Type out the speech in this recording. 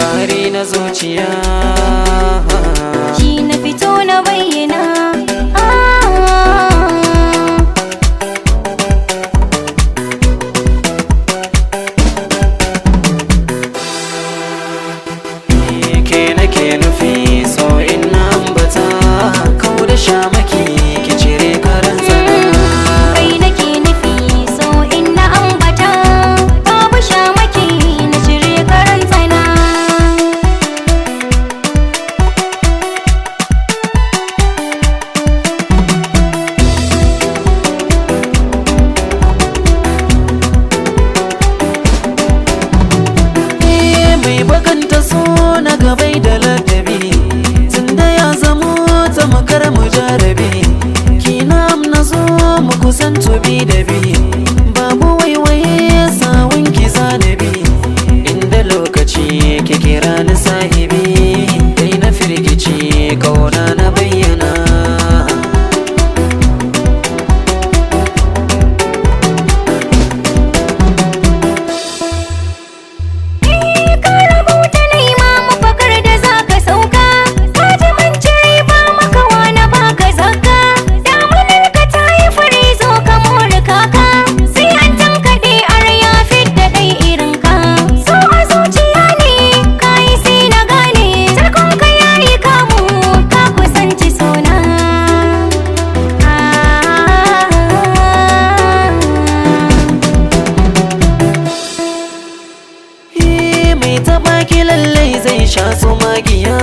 Bari na zuciya. Shi na fito na bayyana. Ke nake nufi, so in na ambata, kau da shamaki, ki cire karan tsana. Kai nake nufi, so in na ambata, babu shamaki, na cire karan tsana. Eh, mai bakanta so na gabai da ladabi, tunda ya zamo tamkar mujarabi, kina na zo mu kusanto bi da bi, babu waiwaye, sawun ki zanabi, inda lokaci ki kira ni sahibi, dai na firgici, kauna na bayyana. Ka rubuta naima mafakar da za ka sauka, ka ji mun cire ba makawa na baka zakka, damunar ka ta yi fure, zo ka more kaka, sai an tankaɗe arya fidda ɗai irin ka, so a zuciya ne ka yi sai na gane tarkon ka yayi kamu, ka kusanci sona. Eh, mai taɓa ki lallai zai sha su magiya.